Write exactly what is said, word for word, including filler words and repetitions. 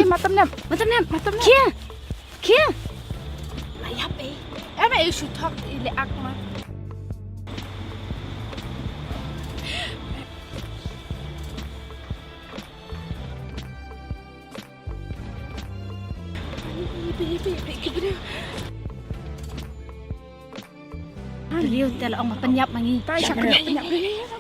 Matam nem. Matam nem. Matam nem. Kia. Kia. Layap eh. Em eh shu thok i le ak ma. Riu te la ong ma pynïap ma ngi. Tai sha pynïap pynïap.